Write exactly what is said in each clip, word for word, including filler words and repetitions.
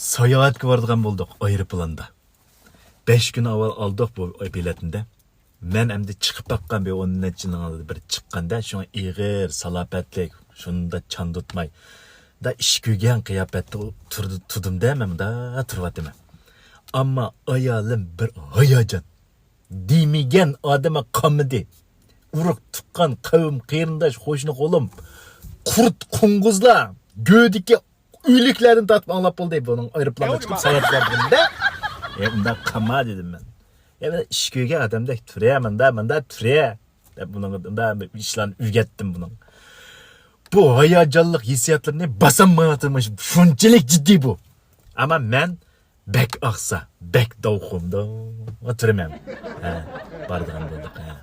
ساياھەتكە بارىدىغان بولدۇق ئايروپىلاندا. بەش كۈن ئاۋۋال ئالدۇق بۇ بېلەتنى-دە. مەن ئەمدى چىقىپ باققان بىر ئون نەچچە يىلنىڭ ئالدىدا بىر چىققاندا، شۇڭا ئېغىر، سالاپەتلىك، شۇنداق چاندۇتماي، دا ئىش كۆرگەن قىياپەتتە تۇردى، تۇردۇم-دە، مەن مۇندا تۇرۇۋاتىمەن. ئەمما ئايالىم بىر ھاياجان. دېمىگەن ئادىمى قالمىدى. ئۇرۇق تۇغقان، قەۋم قېرىنداش، قوشنا قولۇم، قۇرت قوڭغۇزلار، گۆدىكى ئۆلۈكلەردىن تارتىپ ئاڭلاپ بولدى بۇنىڭ ئايروپىلانغا چىقىپ ساياھەت قىلغانلىقىنى. ئە، ئۇنداق قالما دېدىم مەن. ئە، مەن ئىش كۆرگەن ئادەمدەك تۇرە، مۇندا، مۇندا تۇرە دەپ بۇنىڭغا مۇندا ئىشلارنى ئۆگەتتىم بۇنىڭ. بۇ ھاياجانلىق ھېسسىياتلىرىنى باسالمايۋاتىمەن، شۇنچىلىك جىددىي بۇ. ئەمما مەن بەك ئاقسا، بەك داۋخۇمدا تۇرىمەن. ھە، بارىدىغان بولدۇق، ھە.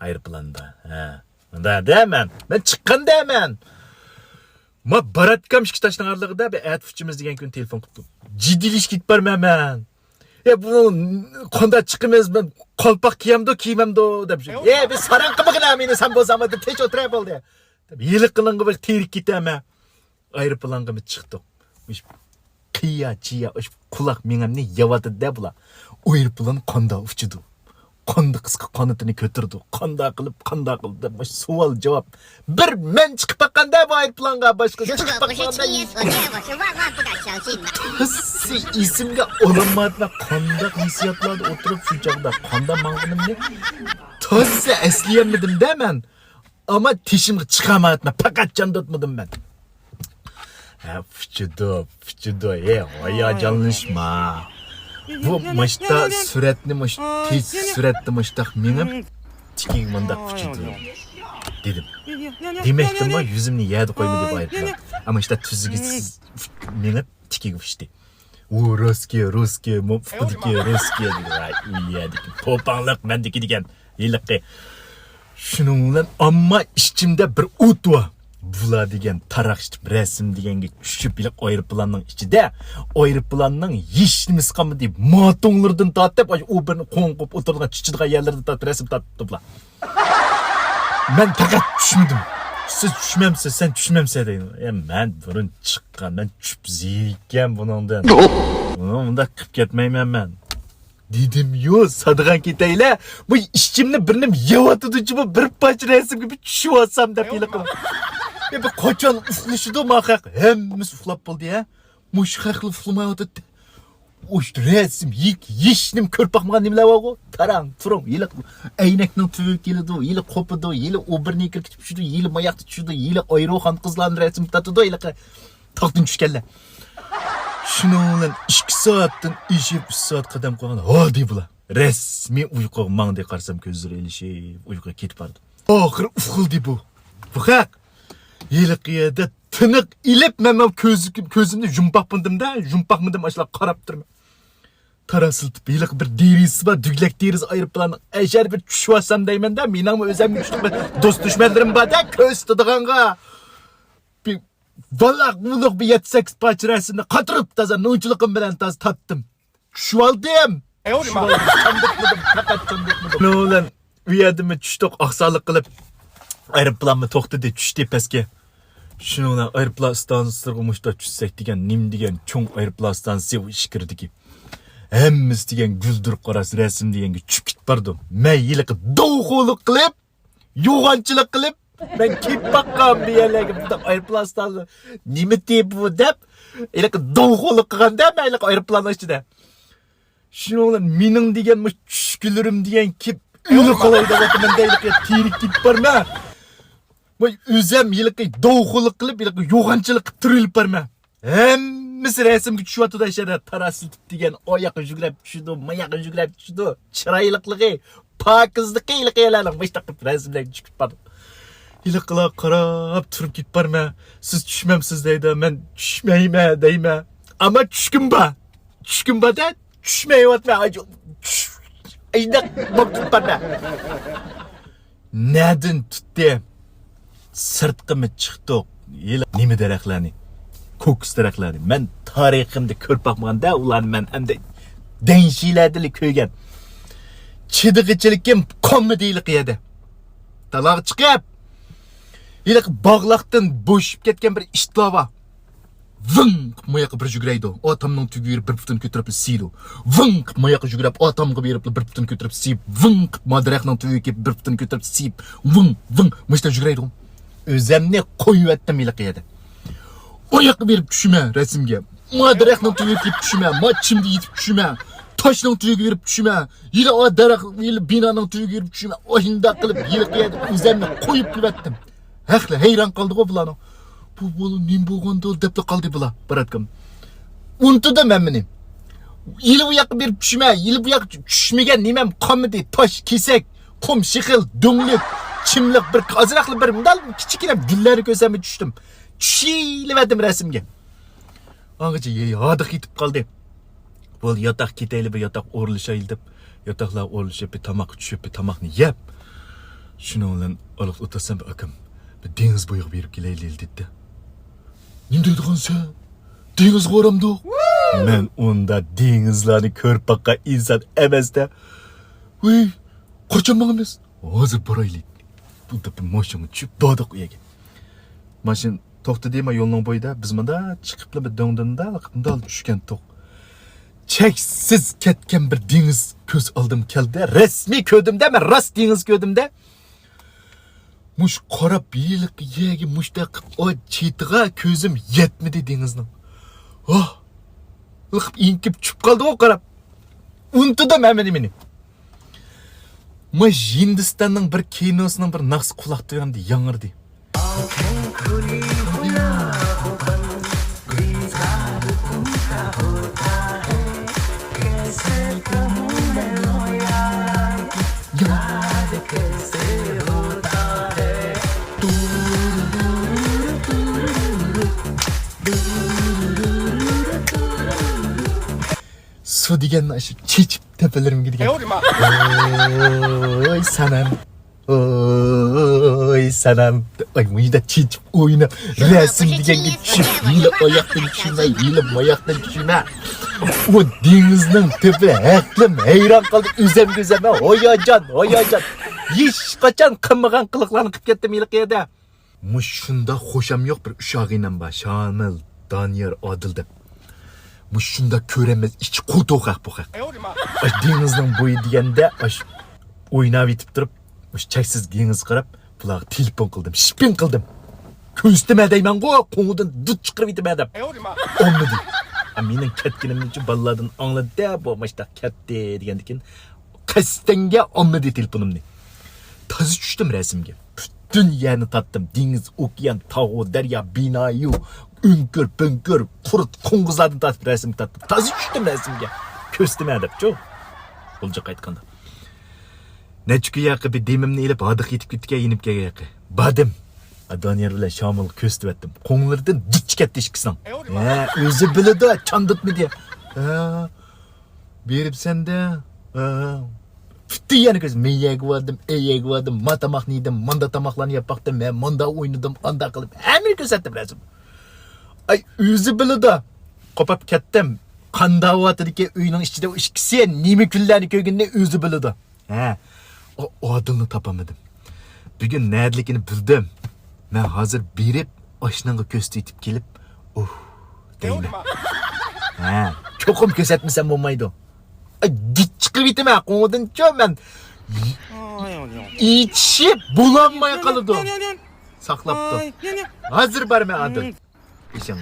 ئايروپىلاندا، ھە. مۇندا دەمەن، مەن چىققان دەمەن. ما باراتكام ئىككى تاشنىڭ ئارىلىقىدا بىر ئەتە ئۇچىمىز دېگەن كۈنى تېلېفون قىپتۇ. جىددىيلىشىپ كېتىپ بارمەن مەن. يا بۇ قانداق چىقىمىز، مەن قالپاق كىيەمدۇ، كىيمەمدۇ دەپ. ئە، بىر ساراڭ قىلمىغىن مېنى، سەن بولساڭ مانا تىنچ ئولتۇراي بولدى. دەپ ھېلىقىنىڭغا بىر تېرىك كېتەمەن. ئايروپىلانغىمۇ چىقتۇق. مۇشۇ قىيا چىيا، مۇشۇ قۇلاق مېڭەمنى يەۋاتىدۇ-دە بۇلار. ئايروپىلان قانداق ئۇچىدۇ؟ قانداق قىسقا قانىتىنى كۆتۈرىدۇ؟ قانداق قىلىپ، قانداق قىلىپ دەپ مۇشۇ سوئال جاۋاب. بىر مەن چىقىپ باققاندا بۇ ئايروپىلانغا باشقا چىقىپ باققاندا. تازا ئېسىمگە ئالالمايتتىم، قانداق ھېسسىياتلاردا ئولتۇرۇپ شۇ چاغدا قانداق ماڭغىنىمنى تازا ئەسلىيەلمىدىم-دە مەن. ئەمما تېشىمغا چىقارمايتتىم، پەقەت چاندۇرتمىدىم مەن. ھە، پۇچىدۇ، پۇچىدۇ، ھە، ھاياجانلىنىشما. بۇ مۇشتا سۈرەتنى، مۇش تېز سۈرەتتە مۇشتاق مېڭىپ، تىكىگە مۇنداق پۇچىدۇ دېدىم. دېمەكتىمۇ يۈزۈمنى يەردە قويمىدى بۇ ئايروپىلان. ئەمما مۇشتا تۈزۈكسىز مېڭىپ، تىكىگە پۇچتى. ئۇ رۇسكىي، رۇسكىي، مۇپۇقىدىكى رۇسكىي دېدى. ۋاي، ئۇ يەردىكى پوپاڭلىق مەندىكى دېگەن ھېلىقى. شۇنىڭ بىلەن ئەمما ئىچىمدە بىر ئوت بار. بۇلار دېگەن تاراق ئىچىپ رەسىم دېگەنگە چۈشۈپ ھېلىقى ئايروپىلاننىڭ ئىچىدە. ئايروپىلاننىڭ ھېچنېمىسى قالمىدى. ماتوڭلىرىدىن تارتىپ ئاشۇ ئۇ بىرنى قوڭقۇپ ئولتۇرىدىغان چىچىدىغان يەرلىرىدىن تارتىپ رەسىم تارتىپتۇ بۇلار. مەن پەقەت چۈشمىدىم. سىز چۈشمەمسىز، سەن چۈشمەمسەن دەيدۇ. يا مەن بۇرۇن چىققان، مەن چۈپ زېرىككەن بۇنىڭدىن. بۇنى مۇنداق قىلىپ كەتمەيمەن مەن. دېدىم يو، سادىغان كېتەيلە. بۇ ئىچىمنى بىرنېمە يەۋاتىدۇچۇ بۇ بىر پارچە رەسىمگە بىر چۈشۈۋالسام دەپ ھېلىقى. يا بۇ قاچان ئۇخلىشىدۇ ما خەق؟ ھەممىسى ئۇخلاپ بولدى ھە. مۇشۇ خەقلا ئۇخلىمايۋاتىدۇ. ئۇش رەسىم، يىك، ھېچنېمە كۆرۈپ باقمىغان نېمىلەر بارغۇ؟ تاراڭ، تۇرۇڭ، ھېلى ئەينەكنىڭ تۈۋىگە كېلىدۇ، ھېلى قوپىدۇ، ھېلى ئۇ بىر نېكىركە كېتىپ چۈشىدۇ، ھېلى ماياقتا چۈشىدۇ، ھېلى ئايروخان قىزلارنى رەسىم تارتىدۇ، ھېلىقى تاختىن چۈشكەنلەر. شۇنىڭ بىلەن ئىككى سائەتتىن ئېشىپ، ئۈچ سائەت قەدەم قويغان ھادى بۇلار. رەسمىي ئۇيقۇغا ماڭدى، قارىسام كۆزلىرى ئېلىشىپ ئۇيقۇغا كېتىپ بارىدۇ. ئاخىرى ئۇخلىدى بۇ. بۇ خەق ھېلىقى يەردە تىنىق ئېلىپ، مەن مانا كۆز-، كۆزۈمنى يۇمۇپ باقمىدىم-دە، يۇمۇپ باقمىدىم، ئاشۇلارغا قاراپ تۇرىمەن. تارا سىلتىپ، ھېلىقى بىر دېرىزىسى بار، دۈگلەك دېرىزە ئايروپىلاننىڭ، ئەشەدە بىر چۈشۈۋالسام دەيمەن-دە، مېنىڭمۇ ئۆزۈمگە چۈشلۈك بىر دوست-دۈشمەنلىرىم بار-دە، كۆرسىتىدىغانغا. بىر ۋالاق-ۋۇلۇق بىر يەتتە-سەككىز پارچە رەسىمنى قاتۇرۇپ تازا نوچىلىقىم بىلەن تازا تارتتىم. چۈشۈۋالدىم. چۈشۈۋالدىم. چاندۇرتمىدىم، پەقەت چاندۇرتمىدىم. شۇنىڭ بىلەن ئۇ يەردىمۇ چۈشتۇق، ئاقساقلىق قىلىپ، ئايروپىلانمۇ توختىدى، چۈشتى پەسكە. شۇنىڭ بىلەن ئايروپىلان ئىستانسىسىغا مۇشتا چۈشسەك دېگەن، نېمە دېگەن چوڭ ئايروپىلان ئىستانسىسى ئۇ ئىچكىرىدىكى. ھەممىسى دېگەن گۈلدۈر قاراس رەسىم دېگەنگە چۈشۈپ كېتىپ بارىدۇ. مەن ھېلىقى دوۋخۇلۇق قىلىپ، يوغانچىلىق قىلىپ، مەن كېلىپ باققان بۇ يەرلەرگە بۇنداق ئايروپىلان ئىستانسىسى نېمىتى بۇ دەپ، ھېلىقى دوۋخۇلۇق قىلغاندا مەن ھېلىقى ئايروپىلاننىڭ ئىچىدە. شۇنىڭ بىلەن مېنىڭ دېگەن مۇشۇ چۈشكۈنلىرىم دېگەن كېلىپ ئۆلۈپ قالاي دەۋاتىمەن دە، ھېلىقى تىرىك كېتىپ بارما. ۋاي، ئۆزەم ھېلىقى دوۋخۇلۇق قىلىپ، ھېلىقى يوغانچىلىق قىلىپ تۈرۈلۈپ بارما. ھەممىسى رەسىمگە چۈشۈۋاتىدۇ ئەشەدە. تارا سىلتىپ دېگەن ئاياققا يۈگرەپ چۈشىدۇ، ماياققا يۈگرەپ چۈشىدۇ. چىرايلىقلىقى، پاكىزلىقى ھېلىقى يەرلەرنىڭ مۇشتاق قىلىپ رەسىملەرگە چۈشۈپ بارىدۇ. ھېلىقىلار قاراپ تۇرۇپ كېتىپ بارمەن. سىز چۈشمەمسىز دەيدۇ، مەن چۈشمەيمەن دەيمەن. ئەمما چۈشكۈم بار. چۈشكۈم بار-دە، چۈشمەيۋاتىمەن. ئاي، چۈش-، ئاينداق بولۇپ كېتىپ بارمەن. نەدىن تۇتتى؟ سىرتقىمۇ چىقتۇق. ھېلى نېمە دەرەخلەرنى؟ كوكۇس دەرەخلەرنى. مەن تارىخىمدا كۆرۈپ باقمىغان-دە، ئۇلارنى مەن ئەمدى دەنشىلەردىلا كۆرگەن. چىدىغۇچىلىكىم قالمىدى ھېلىقى يەردە. تالاغا چىقىپ، ھېلىقى باغلاقتىن بوشىشىپ كەتكەن بىر ئىتلار بار. ۋىڭ قىپ ماياققا بىر يۈگۈرەيدۇ. ئاتامنىڭ تۈۋىگە بېرىپ بىر پۇتىنى كۆتۈرۈپ سىيىدۇ. ۋىڭ قىپ ماياققا يۈگۈرۈپ ئاتامغا بېرىپ بىر پۇتىنى كۆتۈرۈپ سىيىپ، ۋىڭ قىپ ما دەرەخنىڭ تۈۋىگە كېلىپ بىر پۇتىنى كۆتۈرۈپ سىيىپ، ۋىڭ، ۋىڭ مۇشتا يۈگۈرەيدۇ. ئۆزەمنى قويۇۋەتتىم ھېلىقى يەردە. ئۇ ياققا بېرىپ چۈشىمە رەسىمگە. ما دەرەخنىڭ تۈۋىگە كېلىپ چۈشىمە. ما چىمدە يېتىپ چۈشىمە. تاشنىڭ تۈۋىگە بېرىپ چۈشىمە. ھېلى ئا دەرەخ، ھېلى بىنانىڭ تۈۋىگە بېرىپ چۈشىمە. ئاشۇنداق قىلىپ ھېلىقى يەردە ئۆزەمنى قويۇپ كېلىۋەتتىم. ھەقلى ھەيران قالدىغۇ بۇلارنىڭ. بۇ بالا نېمە بولغاندۇ دەپلا قالدى بۇلار باراتكان. ئۇنتۇدۇم ھەممىنى. يىلى بۇ ياققا بېرىپ چۈشمە، يىلى بۇ ياققا چۈشمىگەن نېمەم قالمىدى. تاش، كېسەك، قۇم، شېخىل، دۆڭلۈك، چىملىق، بىر ئازراقلا بىر مۇنداق كىچىككىنە گۈللەرنى كۆرسەممۇ چۈشتۈم. چۈشۈۋېتىۋەتتىم رەسىمگە. ئاڭغىچە ھادىق يېتىپ قالدى. بولدى، ياتاق كېتەيلى، بىر ياتاق ئورۇنلىشايلى دەپ، ياتاقلار ئورۇنلىشىپ، بىر تاماققا چۈشۈپ، بىر تاماقنى يەپ، شۇنىڭ بىلەن ئالىقتا ئولتۇرسام، بىر ئاكام، بىر دېڭىز بويىغا بېرىپ كېلەيلى دېدى. نېمە دەيدىغانسەن؟ دېڭىزغا بارامدۇق؟ مەن ئۇنداق دېڭىزلارنى كۆرۈپ باققان ئىنسان ئەمەستە. ۋىي، قاچان ماڭىمىز؟ ھازىر بارايلى. بۇ دەپ ماشىنىغا چۈشۈپ باردۇق ئۇ يەرگە. ماشىنا توختىدى ما يولنىڭ بويىدا. بىز مۇندا چىقىپلا بىر دۆڭدىن مۇنداق چۈشكەنتۇق. چەكسىز كەتكەن بىر دېڭىز كۆز ئالدىمغا كەلدى. رەسمىي كۆردۈم-دە، مەن راست دېڭىز كۆردۈم-دە. مۇش قاراپ ھېلىقى يەرگە مۇشتاق قىپ ئاي چېتىغا كۆزۈم يەتمىدى دېڭىزنىڭ. ھاھ! لىقىپ ئېڭىكىپ چۈشۈپ قالدىغۇ قاراپ. ئۇنتۇدۇم ھەممە نېمىنى. مۇش ھىندىستاننىڭ بىر كىنوسىنىڭ بىر ناخشىسى قۇلاق تۈۋىمدە ياڭرىدى. سۇ دېگەن ئاشۇ چېچىپ تەپىلىرىمگە دېگەن. ۋوي سانام. ۋوي سانام. ئاي، مۇشۇنداق چېچىپ ئويناپ، رەسىم دېگەنگە چۈشۈپ، ھېلى ئاياقتىن چۈشمەي، ھېلى ماياقتىن چۈشمەي. ئۇ دېڭىزنىڭ تۆپى ھەقلىم ھەيران قالدى. ئۆزەمگە ئۆزەم، ھاياجان، ھاياجان. ھېچقاچان قىلمىغان قىلىقلارنى قىلىپ كەتتىم ھېلىقى يەردە. مۇشۇنداق خۇشام يوق بىر ئۈچ ئاغىنەم بار. شامىل، دانىيار، ئادىل دەپ. مۇشۇنداق كۆرەلمەس ئىچى قۇتۇق خەق بۇ خەق. ئاش دېڭىزنىڭ بويى دېگەندە ئاش ئويناۋېتىپ تۇرۇپ، مۇشۇ چەكسىز دېڭىزغا قاراپ، بۇلارغا تېلېفون قىلدىم، شىپىڭ قىلدىم. كۆرسىتىمە دەيمەنغۇ، قوڭىدىن دۇت چىقىرىۋېتىمەن دەپ. ئالمىدى. مېنىڭ كەتكىنىمنى بۇ بالىلاردىن ئاڭلىدى، بۇ ماشتاق كەتتى دېگەندىكىن، قەستەنگە ئالمىدى تېلېفونۇمنى. تازا چۈشتۈم رەسىمگە. پۈتۈن يەرنى تارتتىم. دېڭىز، ئوكيان، تاغۇ، دەريا، بىنايۇ، ئۆڭكۈر، پۆڭكۈر، قۇرت، قوڭغۇزلاردىن تارتىپ رەسىم تارتتىم. تازا چۈشتۈم رەسىمگە. كۆرسىتىمەن دەپچۇ. غۇلجىغا قايتقاندا. نەچچە كۈن ياقى بىر دېمىمنى ئېلىپ، ھادىققا يېتىپ كېتىدىكەن، يېنىپ كەلگەن ياقى. باردىم. دانىيار بىلەن شامىلغا كۆرسىتىۋەتتىم. قوڭلىرىدىن دۇچ كەتتى ئىككىسىنىڭ. ھە، ئۆزى بىلىدۇ، چاندۇتمىدى. ھە. بېرىپسەن-دە. ھە. پۈتتى يەنە كۆز. مەن يەرگە باردىم، ئەي يەرگە باردىم، ما تاماقنى يېدىم، ماندا تاماقلارنى يەپ باقتىم، ھە، ماندا ئوينىدىم، ئاندا قىلىپ، ھەممىنى كۆرسەتتىم رەسىم. ئاي، ئۆزى بىلىدۇ. قوپاپ كەتتىم. قانداق ۋاتىدىكى ئۆينىڭ ئىچىدە ئۇ ئىككىسى نېمە كۈنلەرنى كۆرگىنىنى ئۆزى بىلىدۇ. ھە، ئۇ ئادىلنى تاپالمىدىم. بۈگۈن نەدىلىكىنى بىلدىم. مەن ھازىر بېرىپ، ئاشناڭغا كۆرسىتىپ كېلىپ، ئۇھ، دەيمەن. ھە، چوقۇم كۆرسەتمىسەم بولمايدۇ. ئاي، گىت چىقىپ كېتىمەن، قوڭىدىنچۇ مەن. ئېچىشىپ بولالماي قالىدۇ. ساقلاپتۇ. ھازىر بارىمەن، ئادىل. ئېشىڭ.